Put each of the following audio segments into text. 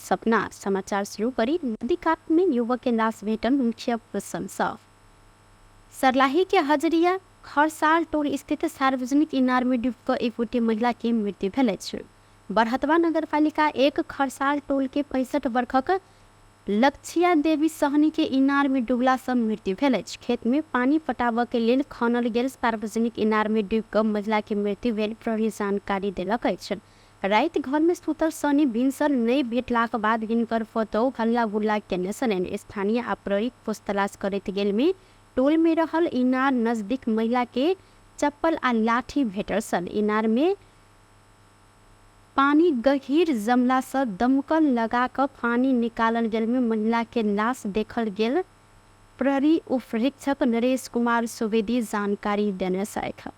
सपना। समाचार शुरू करी। नदी कात में युवक के लाश भेटल, मुखिया प्रशंसा। सरलाही के हजरिया खरसाल टोल स्थित सार्वजनिक इनार में डूबि कऽ एक गोटे महिला के मृत्यु भेल अछि। बरहतवा नगरपालिका 1 खरसाल टोल के 65 वर्षक लक्षिया देवी सहनी के इनार में डूबला से मृत्यु भेल अछि। खेत में पानी पटाबऽ के लेल खनल गेल सार्वजनिक इनार में डूबि कऽ महिला के मृत्यु भेल प्रहरी जानकारी देलक अछि। राति घर में सुतल सहनी भिनसर नहि भेटलाक बाद हिनकर पुतोहु हल्ला गुल्ला केने छलनि। स्थानीय आ प्रहरी खोज तलाश करैत गेल में टोल में रहल इनार नजदीक महिला के चप्पल आ लाठी भेटल छल। इनार में पानी गहीर जमला से दमकल लगा कऽ पानी निकालल गेल में महिला के लाश देखल गेल प्रहरी उपरीक्षक नरेश कुमार सुवेदी जानकारी देने छथि।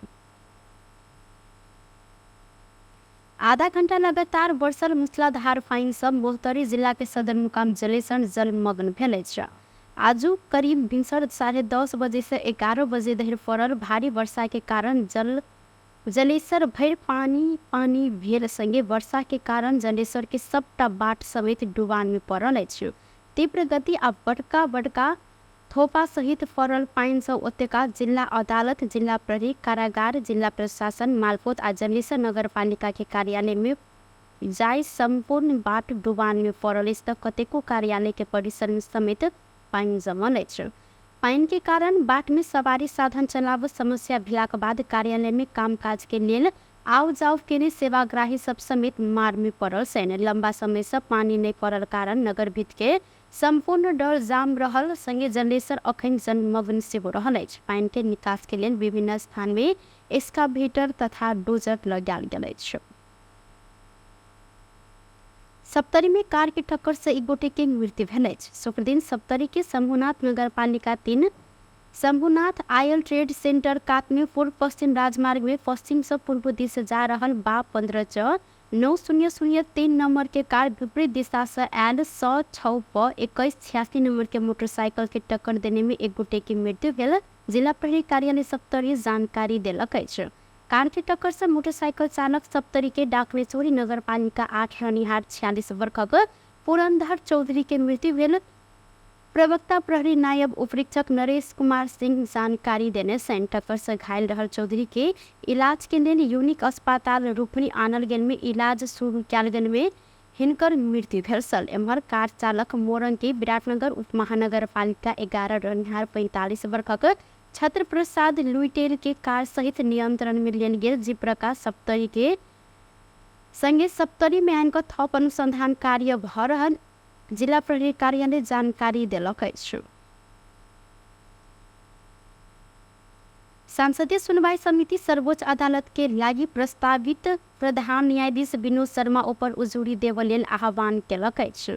आधा घंटा लगातार बरसल मूसलाधार पानि सँ महोत्तरी जिला के सदरमुकाम जलेसर जलमग्न भेल अछि। आजू करीब भिनसर 10:30 बजे से 11 बजे धरि पड़ल भारी वर्षा के कारण जलेसर भरि पानी पानी भेल संगे वर्षा के कारण जलेसर के सबटा बाट समेत डुबान में पड़ल अछि। तीव्र गति आ बड़का बड़का थोपा सहित पड़ल पानि सँ ओतुका जिला अदालत, जिला प्रहरी कारागार, जिला प्रशासन, मालपोत आ जलेसर नगरपालिका के कार्यालय में जाय संपूर्ण बाट डुबान में पड़ल अछि तऽ कतेको कार्यालय के परिसर में समेत पानि जमल अछि। पानि के कारण बाट में सवारी साधन चलाबऽ समस्या भेलाक बाद कार्यालय में कामकाज के लेल आउ जाउ केने सेवाग्राही सब समेत मार में पड़ल छनि। लंबा समय से पानी नहि पड़ल कारण नगर भीत के संपूर्ण डर जाम रहल संगे जलेसर अखन जलमग्न सेहो रहल अछि। पानि के निकास के लेल विभिन्न स्थान में एक्सकावेटर तथा डोजर लगायल गेल अछि। सप्तरी में कार के टक्कर से एक गोटे के मृत्यु भेल अछि। शुक्रदिन सप्तरी के शंभुनाथ नगरपालिका 3 शंभुनाथ आयल ट्रेड सेंटर कात में पूर्व पश्चिम राजमार्ग में पश्चिम से पूर्व दिश जा रहल बा 15 च 9003 नंबर के कार विपरीत दिशा से आयल 106 प 2186 नंबर के मोटरसाइकिल के टक्कर देने में एक गोटे के मृत्यु भेल जिला प्रहरी कार्यालय सप्तरी जानकारी देलक अछि। कार के टक्कर से मोटरसाइकिल चालक सप्तरी के डाकनेश्वरी नगरपालिका 8 रहनिहार 46 वर्षक पुरंधर चौधरी के मृत्यु भेल प्रवक्ता प्रहरी नायब उपरीक्षक नरेश कुमार सिंह जानकारी देने छनि। टक्कर से घायल रहल चौधरी के इलाज के लेल यूनिक अस्पताल रूपनी आनल गेल में इलाज शुरू कयल गेल में हिनकर मृत्यु भेल छल। एम्हर कार चालक मोरंग के विराटनगर उप महानगरपालिका 11 रहनिहार 45 वर्षक छत्र प्रसाद लुइटेल के कार सहित नियंत्रण में लेल गेल जीप्रका सप्तरी के संगे सप्तरी में आनि कऽ थप अनुसंधान कार्य भऽ रहल जिला प्रहरी कार्यालय जानकारी देलक अछि। संसदीय सुनवाई समिति सर्वोच्च अदालत के लागि प्रस्तावित प्रधान न्यायाधीश विनोद शर्मा ऊपर उजुरी देबऽ लेल आह्वान केलक अछि।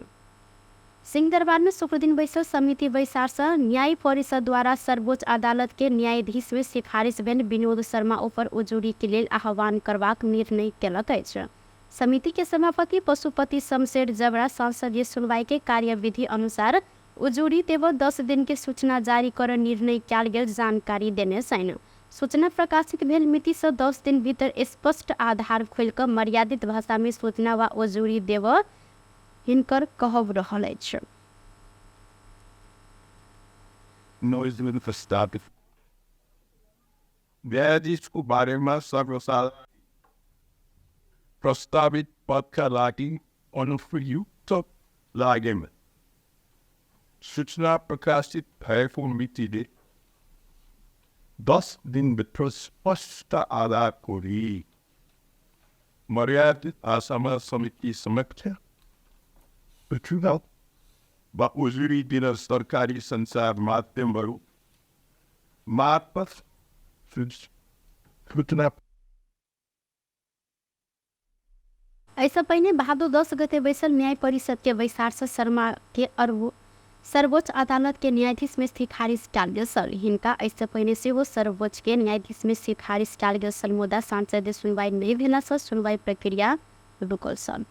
सिंहदरबार में शुक्रदिन बैसल समिति बैसार से न्याय परिषद द्वारा सर्वोच्च अदालत के न्यायाधीश में सिफारिश भेल विनोद शर्मा ऊपर उजुरी के लेल आह्वान करबाक निर्णय केलक अछि। समिति के सभापति पशुपति शमशेर जबरा संसदीय सुनवाई के कार्यविधि अनुसार उजुरी देव 10 दिन के सूचना जारी कर निर्णय कयल गेल जानकारी देने छनि। सूचना प्रकाशित भेल मिति से 10 दिन भीतर स्पष्ट आधार खोलि कऽ मर्यादित भाषा में सूचना वा उजुरी देव हिनकर कहब रहल अछि। न्यायाधीशको बारेमा सर्वसाधारण प्रस्तावित पदका लागि अनुपयुक्त लागेमा सूचना प्रकाशित भएको मितिले 10 दिनभित्र स्पष्ट आधार खोली मर्यादित भाषामा समिति समक्ष सुझाव वा उजुरी दिन सरकारी सञ्चार माध्यमहरू मार्फत सूचना। एहिसँ पहिने भादो 10 गते बैसल न्याय परिषद के बैसार से शर्मा के सर्वोच्च अदालत के न्यायाधीश में सिफारिश कयल गेल छल। हिनका एहिसँ पहिने सेहो सर्वोच्च के न्यायाधीश में सिफारिश कयल गेल छल, मुदा संसदीय सुनवाई नहि भेला सँ सुनवाई प्रक्रिया रुकल छल।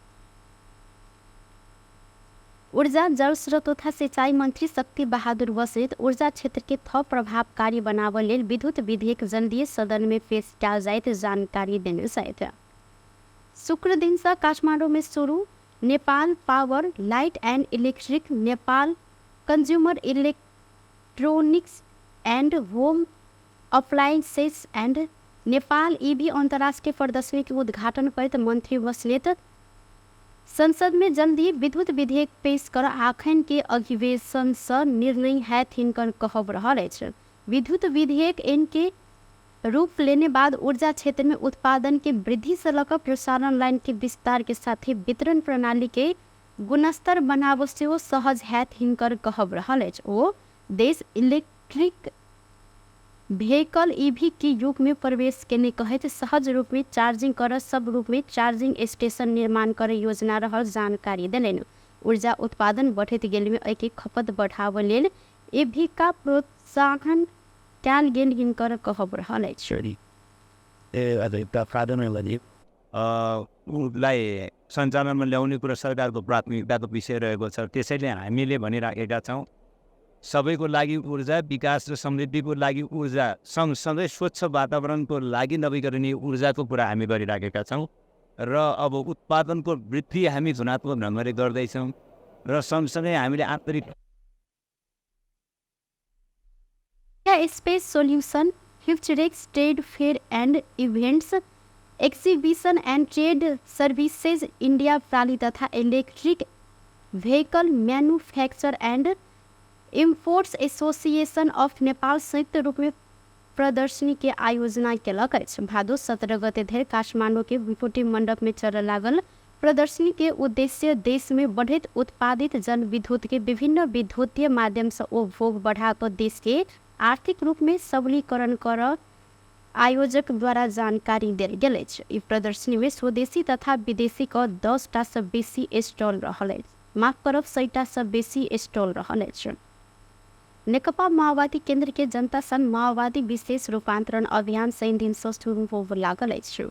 ऊर्जा जल स्रोत तथा सिंचाई मंत्री शक्ति बहादुर बस्नेत ऊर्जा क्षेत्र के थप प्रभावकारी बनाबऽ लेल विद्युत विधेयक जल्दिए सदन में पेश कयल जाइत जानकारी देने छथि। शुक्र दिन से काठमांडू में शुरू Nepal power light and electric, Nepal consumer electronics and home appliances and Nepal EV अंतर्राष्ट्रीय प्रदर्शनी के उद्घाटन करैत मंत्री बस्नेत संसद में जल्दी विद्युत विधेयक पेश कर आखन के अधिवेशन से निर्णय हैत हिनकर कहब रहल अछि। विद्युत विधेयक एन के रूप लेने बाद ऊर्जा क्षेत्र में उत्पादन के वृद्धि से लऽ कऽ प्रसारण लाइन के विस्तार के साथ ही वितरण प्रणाली के गुणस्तर बनाबऽ सेहो सहज हैत हिनकर कहब रहल अछि। ओ देश इलेक्ट्रिक व्हीकल ईवी के युग में प्रवेश केने कहैत सहज रूप में चार्जिंग कर सब रूप में चार्जिंग स्टेशन निर्माण करे योजना रहल जानकारी देलनि। ऊर्जा उत्पादन बढ़ैत गेल में एहिके खपत बढ़ाबऽ लेल ईवी का प्रोत्साहन कयल गेल हिनकर कहब रहल अछि। लाई सञ्चालनमा ल्याउने कुरा सरकारको प्राथमिकताको विषय रहेको छ। त्यसैले हामीले भनिराखेका छौँ, सबैको लागि ऊर्जा, विकास र समृद्धिको लागि ऊर्जा सँगसँगै स्वच्छ वातावरणको लागि नवीकरणीय ऊर्जाको कुरा हामी गरिराखेका छौँ र अब उत्पादनको वृद्धि हामी गुणात्मक ढङ्गले गर्दैछौँ र सँगसँगै हामीले आन्तरिक space solution, Futurex trade fair and events, exhibition and trade services India प्राली तथा electric vehicle manufacture and imports association of Nepal संयुक्त रूप में प्रदर्शनी के आयोजना केलक अछि। भादो 17 गते धरि काठमाडौँ के विपुटी मंडप में चलऽ लागल प्रदर्शनी के उद्देश्य देश में बढ़ैत उत्पादित जल विद्युत के विभिन्न विद्युतीय माध्यम से उपभोग बढ़ा कऽ देश के आर्थिक रूप में सबलीकरण कर आयोजक द्वारा जानकारी देल गेल अछि। ई प्रदर्शनी में स्वदेशी तथा विदेशी क 10 टा सँ बेसी स्टॉल रहल अछि। माफ करब, 100 टा सँ बेसी स्टॉल रहल अछि। नेकपा माओवादी केंद्र के जनता संग माओवादी विशेष रूपांतरण अभियान शनि दिन सँ शुरू होबय लागल अछि।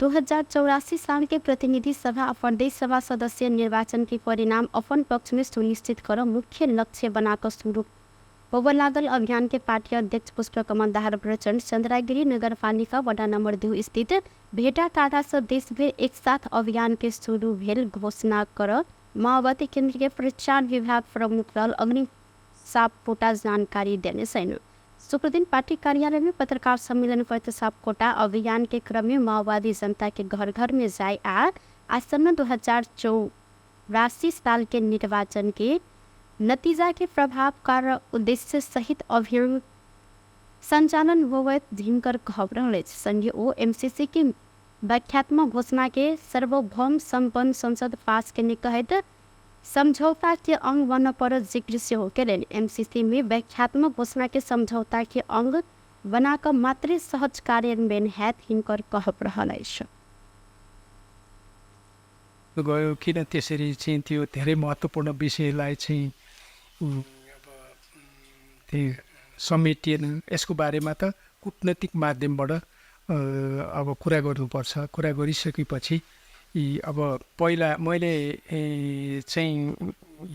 2084 साल के प्रतिनिधि सभा आ प्रदेश सभा सदस्य निर्वाचन के परिणाम अपन पक्ष में सुनिश्चित कर मुख्य लक्ष्य बनाकर शुरू होबय लागल अभियान के पार्टी अध्यक्ष पुष्पकमल दाहाल प्रचण्ड चंद्रागिरी नगरपालिका वडा नंबर 2 स्थित भेटाकाटा से देशभरि एक साथ अभियान के शुरू भेल घोषणा कर माओवादी केंद्र के प्रचार विभाग प्रमुख दल अग्नि सापकोटा जानकारी देने छन्। शुक्रदिन पार्टी कार्यालय में पत्रकार सम्मेलन करते सापकोटा अभियान के क्रम में माओवादी जनता के घर घर में जाए आ आसन्न 2084 साल के निर्वाचन के नतीजा के प्रभावकार उद्देश्य सहित अभियान संचालन होवत हिनकर कहब रहल अछि। संगे ओ एमसीसी के व्याख्यात्मक घोषणा के सार्वभौम सम्पन्न संसद पास केने कहैत समझौता के अंग बन पर जिक्र सेहो केलनि। एमसीसी में व्याख्यात्मक घोषणा के समझौता के अंग बना कऽ मात्रे सहज कार्यान्वयन हैत हिनकर कहब रहल अछि। गयो किन त्यसरी चाहिँ त्यो धेरै महत्त्वपूर्ण विषयलाई चाहिँ अब त्यो समेटिएन। यसको बारेमा त कूटनैतिक माध्यमबाट अब कुरा गर्नुपर्छ। कुरा गरिसकेपछि अब पहिला मैले चाहिँ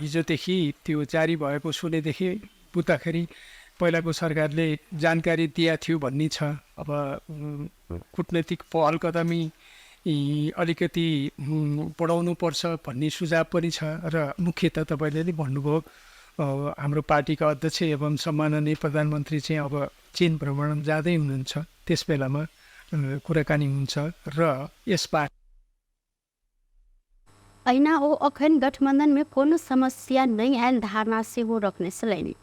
हिजोदेखि त्यो जारी भएको सुनेदेखि बुझ्दाखेरि पहिलाको सरकारले जानकारी दिएको थियो भन्ने छ। अब कूटनैतिक पहल कदमी अलिकति बढाउनुपर्छ भन्ने सुझाव पनि छ। र मुख्यतः तपाईँले नै भन्नुभयो हाम्रो पार्टीका अध्यक्ष एवं सम्माननीय प्रधानमन्त्री चाहिँ अब चीन भ्रमण जाँदै हुनुहुन्छ, त्यस बेलामा कुराकानी हुन्छ र यसबाट ऐना ओ अखन गठबंधन में कोनो समस्या नहीं आयल धारणा सेहो रखने छलनि।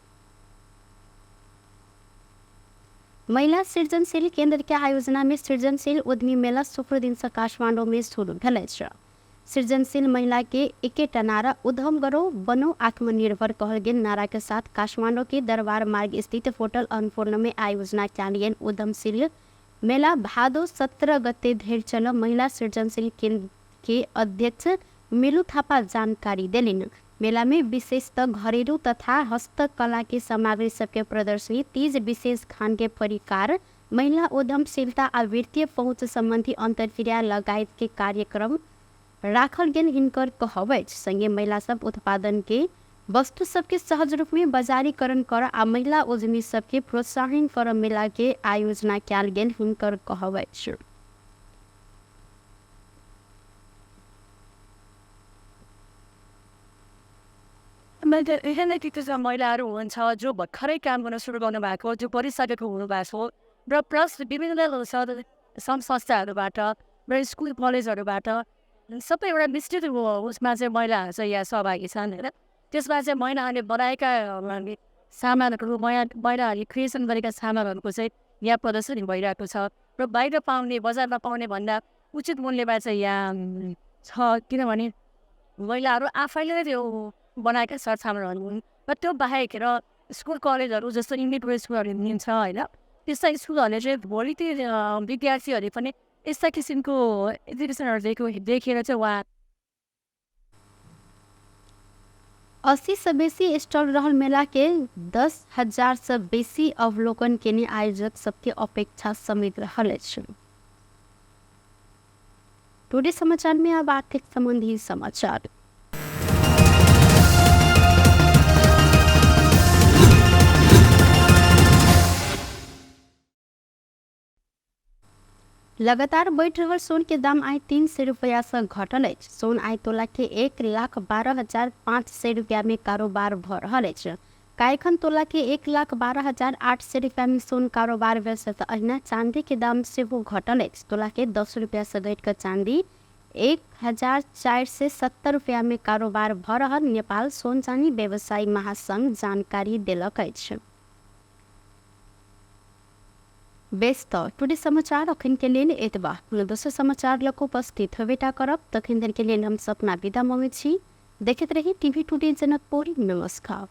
महिला सृजनशील केंद्र के आयोजना में सृजनशील उद्यमी मेला शुक्र दिन से काठमांडू में शुरू भेल अछि। सृजनशील महिला के एकेटा नारा उद्यम करो बनो आत्मनिर्भर कहल गेल नारा के साथ काठमांडू के दरबार मार्ग स्थित होटल अन्नपूर्ण में आयोजना कयल गेल उद्यमशील मेला भादो 17 गते धरि चल महिला सृजनशील केंद्र के अध्यक्ष मिलू थापा जानकारी देलनि। मेला में विशेषतः घरेलू तथा हस्तकला के सामग्री सबके प्रदर्शनी, 30 विशेष खान के परिकार, महिला उद्यमशीलता आ वित्तीय पहुँच संबंधी अंतर्क्रिया लगायत के कार्यक्रम राखल गेल हिनकर कहब अछि। संगे महिला सब उत्पादन के वस्तु सबके सहज रूप में बजारीकरण कर आ महिला उद्यमी सबके प्रोत्साहन कर मेला के आयोजना कयल गेल हिनकर कहब अछि। एहन महिलाहरू हुनुहुन्छ जो भर्खरै काम गर्न सुरु गर्नुभएको, जो गरिसकेको हुनुभएको र प्लस विभिन्न सङ्घ संस्थाहरूबाट र स्कुल कलेजहरूबाट सबै एउटा मिश्रित उसमा चाहिँ महिलाहरू चाहिँ यहाँ सहभागी छन् होइन। त्यसमा चाहिँ महिलाहरूले बनाएका सामानहरू, महिलाहरूले क्रिएसन गरेका सामानहरूको चाहिँ यहाँ प्रदर्शनी भइरहेको छ र बाहिर पाउने, बजारमा पाउने भन्दा उचित मूल्यमा चाहिँ यहाँ छ, किनभने महिलाहरू आफैले त्यो बनाएका सरसामानहरू हुन् र त्यो बाहेक र स्कुल कलेजहरू जस्तो इङ्ग्लिस स्कुलहरू दिन्छ होइन, त्यस्ता स्कुलहरूले चाहिँ भोलि ती विद्यार्थीहरूले पनि यस्ता किसिमको एजुकेसनहरू देखेर चाहिँ उहाँ 80 से बेसी स्टॉल रहल मेला के 10,000 से बेसी अवलोकन केने आयोजक सबके अपेक्षा समेत रहल अछि। टुडे समाचार में अब आर्थिक संबंधी समाचार। लगातार बढ़ि रहल सोन के दाम आइ 300 रुपया से घटल अछि। सोन आइ तोला के 1,12,500 रुपया में कारोबार भ रहल अछि। काल्हिखन तोला के 1,12,800 रुपया में सोन कारोबार भेल त अहिना चांदी के दाम सेहो घटल अछि। तोला के 10 रुपया से घटि कऽ चांदी 1,470 रुपया में कारोबार भ रहल नेपाल सोन चानी व्यवसायी महासंघ जानकारी देलक अछि। बेस त टुडे समाचार अखन के लेल एतबा। कोनो दोसर समाचार लऽ कऽ उपस्थित होबेटा करब, तखन धरि के लेल हम सपना विदा मङ्गै छी। देखैत रही टीवी टुडे जनकपुर। नमस्कार।